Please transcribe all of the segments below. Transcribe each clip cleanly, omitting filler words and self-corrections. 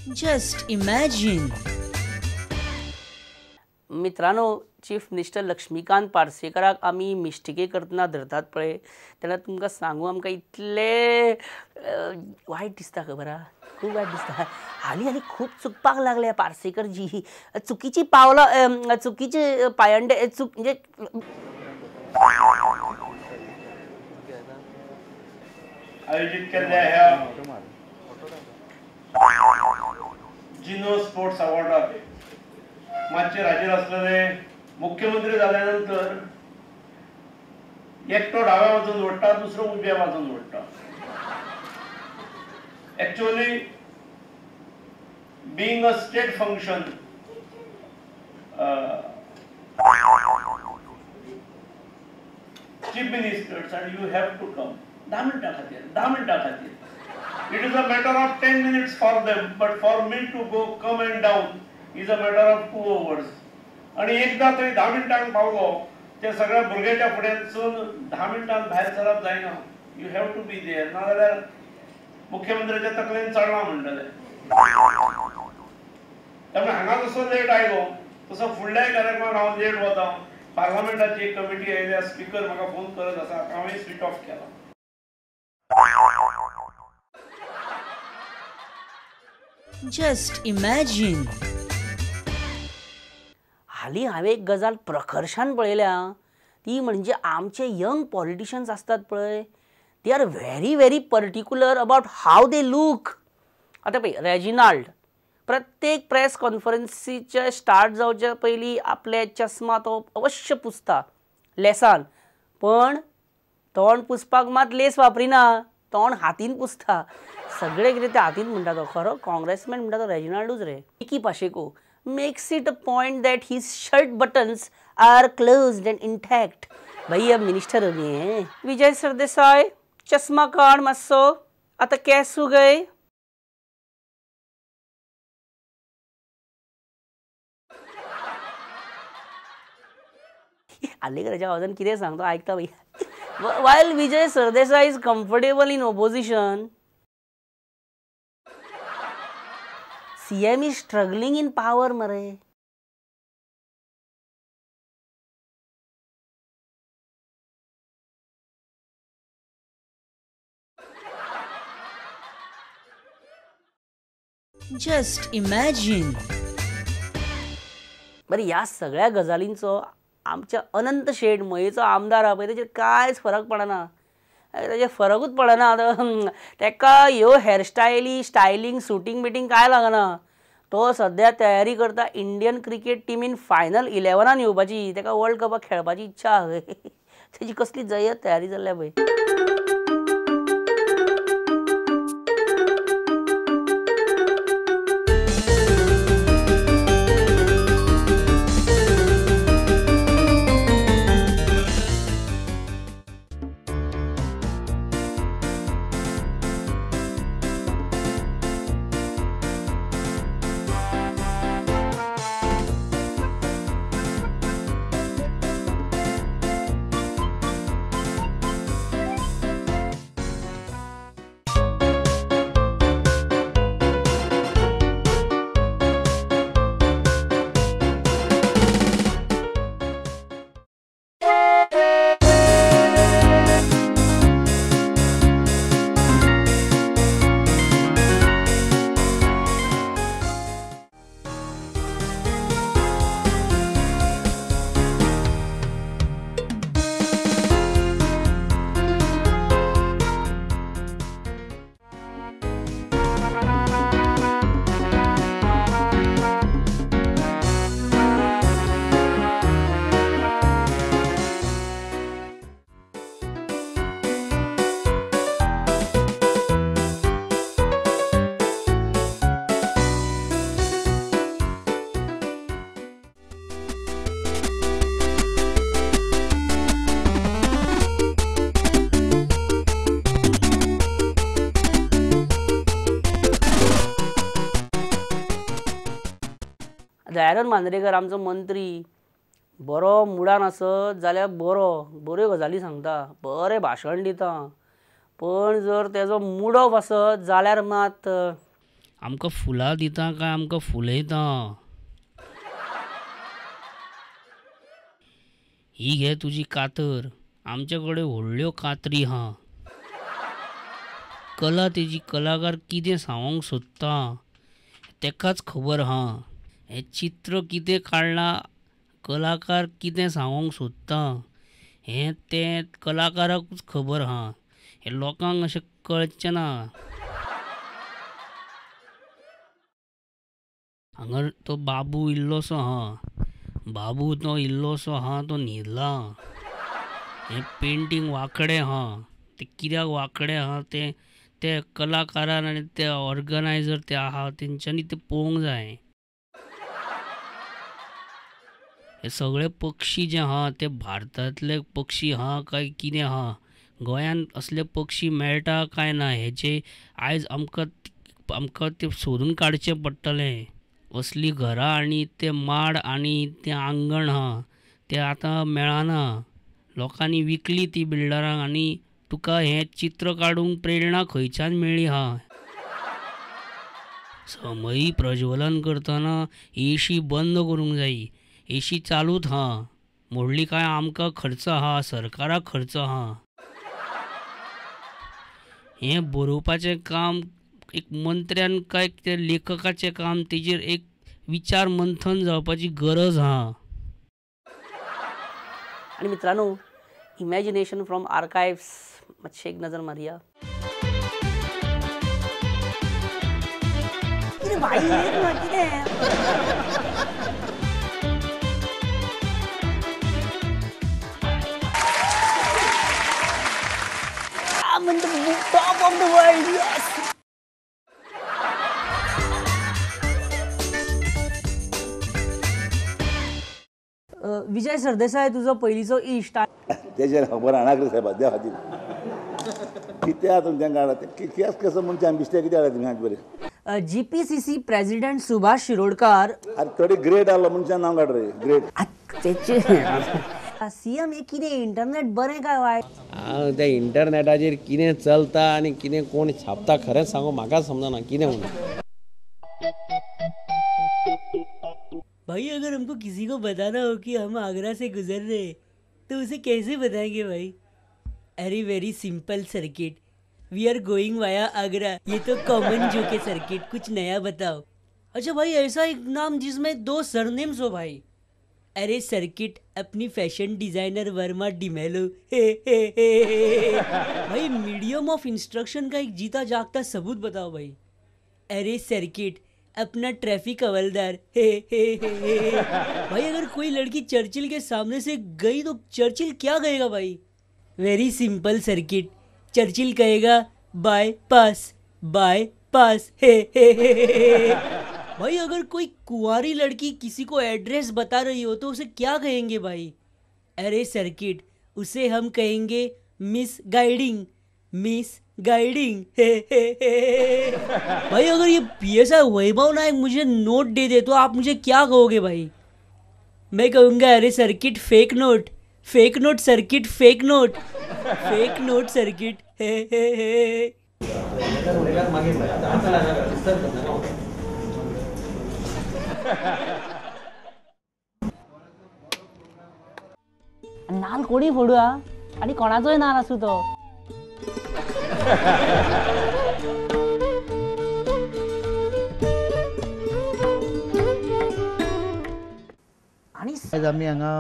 Just imagine. मित्रांनो, chief minister Laxmikant पार्सेकराक आमी मिस्टेकी करतना धरतात पळय तेन्ना तुमकां सांगू आमकां इतलें वायट दिसता, खबर आहा, खूब वायट दिसता. हालीं हालीं खूब चुकपाक लागले पार्सेकर जी, चुकीची पावलां, चुकीचे पायंडे, चूक म्हणजे आयोजित केल्ल्या ह्या जिनो स्पोर्ट्स अवॉर्डाक मातशेर हाजीर आसलेले मुख्यमंत्री जाल्या नंतर एकटो डाव्या बाजून ओडटा, दुसरो उजव्या बाजून ओडटा. Actually being a state function chief ministers and you have to come. 10 मिनटां खातीर, 10 मिनटां खातीर. It is a matter of 10 minutes for them, but for me to go come and down is a matter of 2 hours. आणि एकदा थंय 10 मिनटांक पावलो ते सगळ्या भुरग्याच्या फुड्यानसून 10 मिनटांत भायर सरप जायना. You have to be there, नाजाल्यार मुख्यमंत्र्याच्या तकलेन चडला म्हणटले. त्यामुळे हांगा जसो लेट आयलो तसो फुडल्याय कार्यक्रमाक हांव लेट वता. पार्लमेंटाची एक कमिटी आयल्या, स्पीकर म्हाका फोन करत आसा, हांवें स्विच ऑफ केला. Just imagine. हालीं हांवें एक गजाल प्रकर्शान पळयल्या, ती म्हणजे आमचे यंग पॉलिटिशियन्स आसतात पळय, they are very very particular about how they look. आतां पळय रेजिनाल्ड प्रत्येक प्रेस कॉन्फरन्सीचे स्टार्ट जावचे पयलीं आपले चश्मा तो अवश्य पुसता लेसान, पण तोंड पुसपाक मात लेस वापरिना, तोंड हातीन पुसता. सगळें कितें ते हातीन म्हणटा. तो खरो काँग्रेसमॅन म्हणटा तो रेजिनाल्डूच रे. Mickky Pacheco makes it a point that his shirt buttons are closed and intact. भाई अब मिनिस्टर हो गए हैं. विजय सरदेसाय चश्मा काड मातसो, आतां केंस गए. आलेकराच्या आवाजान कितें सांग तो आयकता भाई. While Vijay Sardesai is comfortable in opposition, CM is struggling in power मरे. Just imagine. बरं, ह्या सगळ्या गजालींचो आमच्या अनंत शेट मयेचो आमदार आहा पळय तेजेर कांयच फरक पडना, तेजेर फरकूच पडना. आतां तेका ह्यो हेअरस्टायली, स्टायलींग, सुटींग बिटींग कांय लागना. तो सद्या तयारी करता इंडियन क्रिकेट टिमीन फायनल 11 येवपाची, तेका वर्ल्ड कपाक खेळपाची इच्छा आहा. तेजी कसली जयत तयारी जाल्ल्या पळय. दयानंद मांद्रेकर आमचो मंत्री बरो मुडान आसत जाल्यार बरो, बऱ्यो गजाली सांगता, बरें भाशण दिता, पण जर तेजो मूड ऑफ आसत जाल्यार मात आमकां फुलां दिता काय आमकां फुलयता? ही घे तुजी कातर, आमचे कडेन व्हडल्यो कातरी आहा. कला तेजी कलाकार कितें सांगूंक सोदता तेकाच खबर आहा. हें चित्र कितें काडलां, कलाकार कितें सांगूंक सोदता हें तें कलाकाराकूच खबर आहा. हें लोकांक अशें कळचें ना. हांगा तो बाबू इल्लोसो आहा, बाबू तो इल्लोसो आहा, तो न्हिदला. हें पेंटींग वांकडें आहा, तें कित्याक वांकडें आहा तें ते कलाकारान आनी ते ऑर्गनायजर ते आहा तेंच्यांनी तें पळोवंक जाय. हे सगळे पक्षी जे आहा ते भारतांतले पक्षी आहा काय कितें आहा, गोंयांत असले पक्षी मेळटा काय ना हेचे आयज आमकां आमकां ते सोदून काडचें पडटलें. असली घरां आनी ते माड आनी तें आंगण आहा तें आतां मेळना. लोकांनी विकली ती बिल्डरांक. आनी तुका हें चित्र काडूंक प्रेरणा खंयच्यान मेळ्ळी आहा? समयी प्रज्वलन करतना एशी बंद करूंक जायी, एशी चालूच आहा मोडली काय आमकां खर्च आहा, सरकाराक खर्च आहा. हें बरोवपाचें काम एक मंत्र्यान काय ते लेखकाचें काम, तेजेर एक विचार मंथन जावपाची गरज आहा. आनी मित्रांनो, इमॅजिनेशन फ्रॉम आर्कायव्स मातशें एक नजर मारया. कितें भाई कितें I'm in the top of the world, yes! Vijay Sardesai तुजो पयलींचो इश्ट. तेजेर खबर आणाक रे साहेबा, देवा खातीर कित्याक तुमच्यान काडला केस कसो म्हणचे बिश्टे कित्याक हाडला तुमी आज बरें. GPCC president Subhash Shirodkar. अरे थोडी ग्रेट आसलो मनशान नांव काड रे, ग्रेट. तेचे सीएम हे कितें इंटरनेट बरें काय वायट? त्या इंटरनेटाचेर कितें चलता आनी कितें कोण छापता खरेंच सांगू म्हाका समजना कितें म्हणून. भाई अगर हमको किसी को बताना हो कि हम आगरा से गुजर रहे तो उसे कैसे बताएंगे भाई? अरे very simple circuit, we are going via Agra. ये तो कॉमन जोक है सर्किट, कुछ नया बताओ. अच्छा भाई ऐसा एक नाम जिसमें दो सरनेम्स हो भाई. अरे सर्किट अपनी फैशन डिजाइनर वर्मा डिमेलो. हे हे हे भाई मीडियम ऑफ इंस्ट्रक्शन का एक जीता जागता सबूत बताओ भाई. अरे सर्किट अपना ट्रैफिक हवलदार. हे हे हे भाई अगर कोई लड़की चर्चिल के सामने से गई तो चर्चिल क्या कहेगा भाई? वेरी सिंपल सर्किट, चर्चिल कहेगा बाय पास बाय पास. हे हे हे भाई अगर कोई कुंवारी लड़की किसी को एड्रेस बता रही हो तो उसे क्या कहेंगे भाई? अरे सर्किट उसे हम कहेंगे मिस गाइडिंग, मिस गाइडिंग. हे हे हे भाई अगर ये PSI वैभव नायक मुझे नोट दे दे तो आप मुझे क्या कहोगे भाई? मैं कहूँगा अरे circuit fake note, fake note circuit, fake note, fake note circuit. हे हे हे नाल कोणी फोडू हा आनी कोणाचोय नाल आसूं तो. आयज आमी हांगा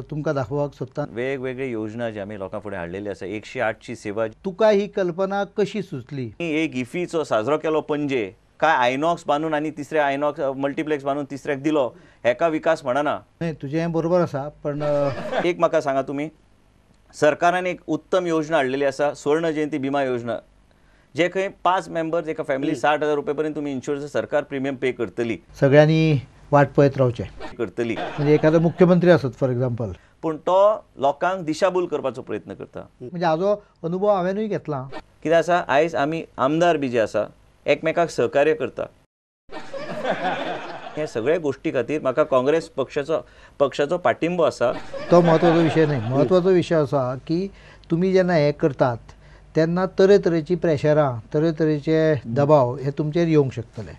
तुमकां दाखोवपाक सोदता वेगवेगळे योजना जे आमी लोकां फुडें हाडलेली आसा. 108ची सेवा. तुका ही कल्पना कशी सुचली? एक इफीचो साजरो केलो पणजे, काय आयनॉक्स बांदून आनी तिसरे आयनॉक्स मल्टिप्लेक्स बांदून तिसऱ्याक दिलो, हेका विकास म्हणना. न्हय तुजें हें बरोबर आसा, पण एक म्हाका सांगा तुमी, सरकारान एक उत्तम योजना हाडलेली आसा, स्वर्ण जयंती बिमा योजना, जे खंय 5 मेंबर्स एका फॅमिली 60,000 रुपये पर्यंत तुमी इन्शुरन्स सरकार प्रिमियम पे करतली. सगळ्यांनी वाट पळयत रावचें करतली. म्हणजे एखादो मुख्यमंत्री आसत फॉर एक्झाम्पल, पूण तो लोकांक दिशाभूल करपाचो प्रयत्न करता. म्हणजे हाजो अनुभव हांवेनूय घेतला. कितें आसा, आयज आमी आमदार बी जे आसा एकमेकाक सहकार्य करता. हे सगळे गोष्टी खातीर म्हाका काँग्रेस पक्षाचो पाठिंबो आसा. तो म्हत्वाचो विशय न्हय, म्हत्वाचो विशय आसा की तुमी जेन्ना हें करतात तेन्ना तरेतरेची प्रेशरां, तरेतरेचे दबाव हे तुमचेर येवंक शकतले.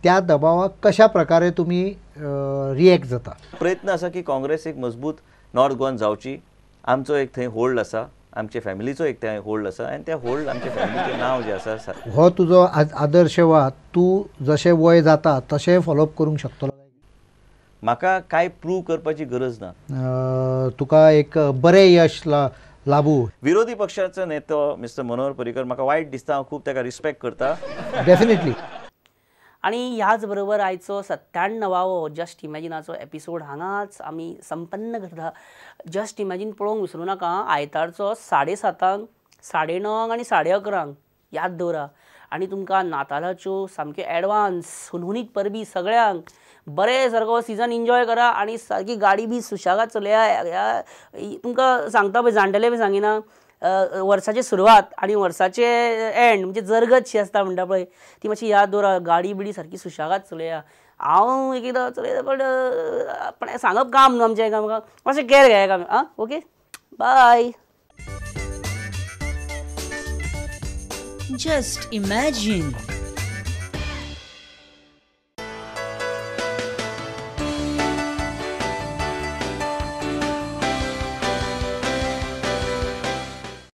त्या दबावाक कशा प्रकारे तुमी रिएक्ट जाता? प्रयत्न आसा की काँग्रेस एक मजबूत नॉर्थ गोवान जावची. आमचो एक थंय होल्ड आसा, आमचे फॅमिलीचो एक थंय होल्ड आसा आनी त्या होल्ड आमच्या फॅमिलीचें नांव जें आसा. हो तुजो आदर्शवाद तूं जशें वय जाता तशें फॉलोअप करूंक शकतलो? म्हाका कांय प्रूव करपाची गरज ना. तुका एक बरें यश लाभू. विरोधी पक्षाचो नेतो मिस्टर मनोहर पर्रीकर म्हाका वायट दिसता, हांव खूब ताका रिस्पेक्ट करता. डेफिनेटली. आनी ह्याच बरोबर आयचो 97वो जस्ट इमॅजिनाचो एपिसोड हांगाच आमी संपन्न करता. जस्ट इमॅजीन पळोवंक विसरूं नाका, आयतारचो 7:30, 9:30 आनी 11:30 याद दवरा. आनी तुमकां नातालाच्यो सामक्यो एडवान्स हुनहुनीत परबी सगळ्यांक. बरें सारको सिजन एन्जॉय करा आनी सारकी गाडी बी सुशेगाद चलया. तुमकां सांगता पळय, जाणटेले बी सांगिना, वर्साची सुरवात आनी वर्साचे एंड म्हणजे जरगत शी आसता म्हणटा पळय, ती मातशी याद दवरा. गाडी बिडी सारकी सुशेगाद चलया. हांव एक एकदां चलयता बट पण सांगप काम न्हू आमचें एकामेकांक, मातशें कॅर घेया एकामेक. आं, okay, bye. Just imagine.